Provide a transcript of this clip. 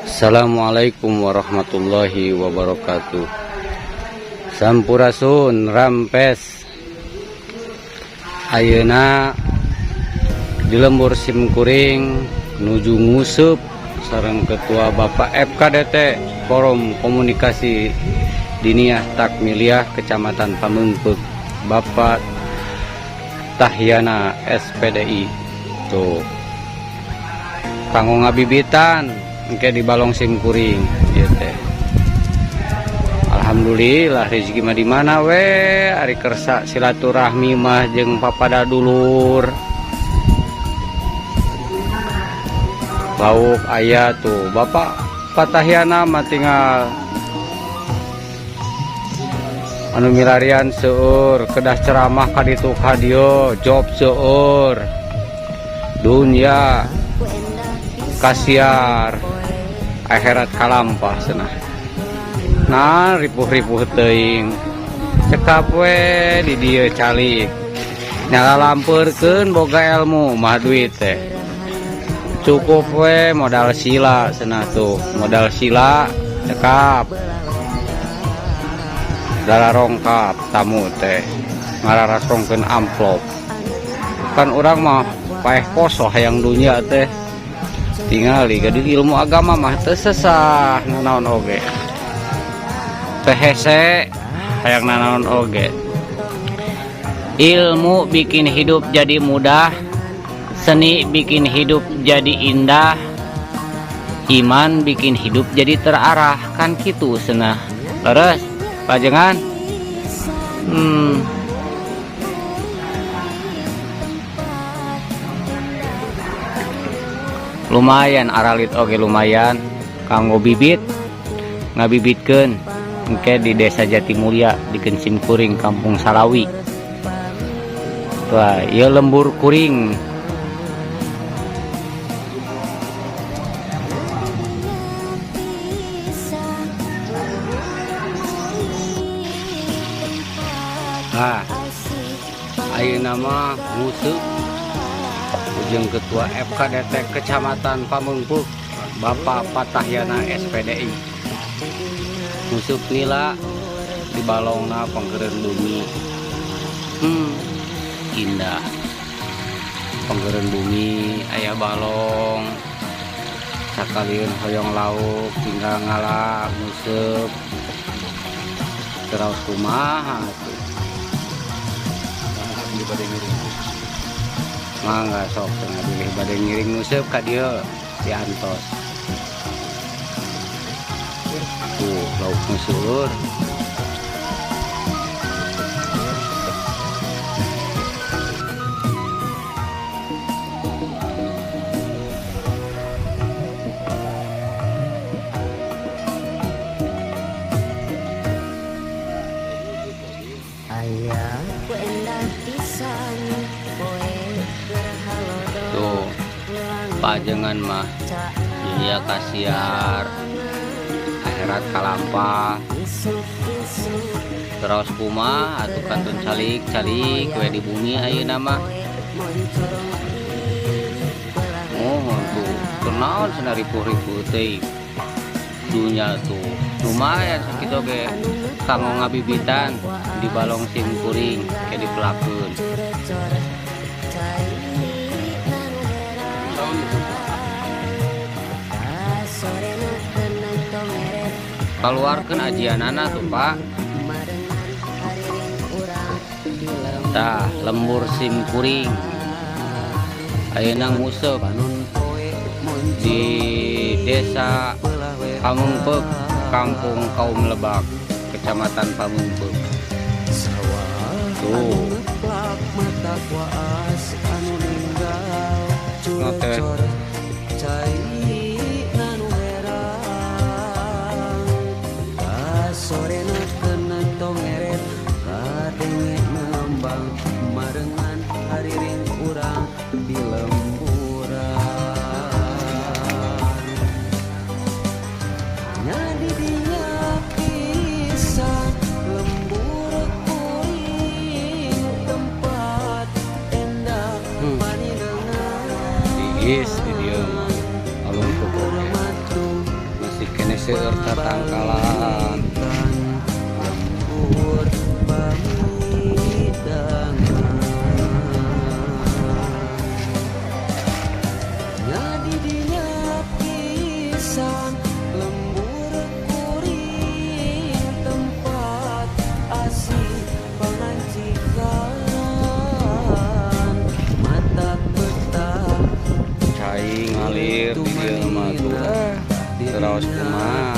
Assalamualaikum warahmatullahi wabarakatuh. Sampurasun rampes. Ayeuna di lembur simkuring nuju nguseup sareng Ketua Bapak FKDT Forum Komunikasi Diniyah Takmiliyah Kecamatan Pameungpeuk, Bapak Tahyana SPDI. Tuh, kanggo ngabibitan engke di balong simkuring ieu teh. Alhamdulillah, rezeki mah di mana we, ari kersa silaturahmi mah jeung papada dulur. Lauk aya tuh, Bapak Patahyana mah tinggal anu milarian seueur, kedah ceramah ka ditu ka dieu, job seueur, dunya kasiar, akhirat kalampah cenah. Nah, ripuh-ripuh teuing, cekap we di dieu calik, nyalalampeurkeun boga ilmu mah duit teh cukup we modal sila cenah. Tuh, modal sila cekap, dararongkap tamu teh ngararasongkeun amplop. Kan urang mah paeh koso hayang dunya teh, tingali gaduh ilmu agama mah teu sesah nanaon oge, teu hese hayang nanaon oge. Ilmu bikin hidup jadi mudah, seni bikin hidup jadi indah, iman bikin hidup jadi terarah, kan kitu cenah. Leres pajengan. Lumayan aralit oge, lumayan kanggo bibit, ngabibitkeun engke di Desa Jatimulya di Kensim Kuring, Kampung Salawi. Wah, ieu lembur kuring. Nah, ayeuna mah nguseup jeung Ketua FKDT Kecamatan Pameungpeuk, Bapak Patahyana SPDI. Nguseup nila di balongna pangkeureun bumi. Indah. Pangkeureun bumi aya balong. Sakalieun hoyong lauk tinggal ngala nguseup. Terus kumaha tuh? Mangga sok cenah, bilih bade ngiring nguseup ka dieu diantos. Tuh, laukna seueur. Aya ku endah pisan poe keur halodo. Tuh, pajengan mah dunia kasiar, akhirat kalampah. Terus kumaha atuh, kantun calik-calik we di bumi ayeuna mah. Oh, tuh, kunaon cenah ripuh-ripuh teuing. Dunya tuh lumayan sakitu oge kanggo ngabibitan di balong sim kuring ke dipelakeun. Cai nanu sorena tenang tongeret. Kaluarkeun ajianana tuh, Pak. Marengan hariring urang di Tah, lembur sim kuring. Ayeuna nguseup di Desa Pameungpeuk, Kampung Kaum Lebak, Kecamatan Pameungpeuk. Tuh. Ngote. Cai nanu herang kasorena kena tongeret kadenge nembang marengan hariring urang di lemburan nya di dinya pisan lembur kuring tempat endah. Tiis di dieu mah. Seueur tatangkalan. Lembur pamidangan. Nya di dinya pisan lembur kuring tempat asih pangancikan mata peta. Cai ngalir di dieu mah tuh. Teu raos kumaha.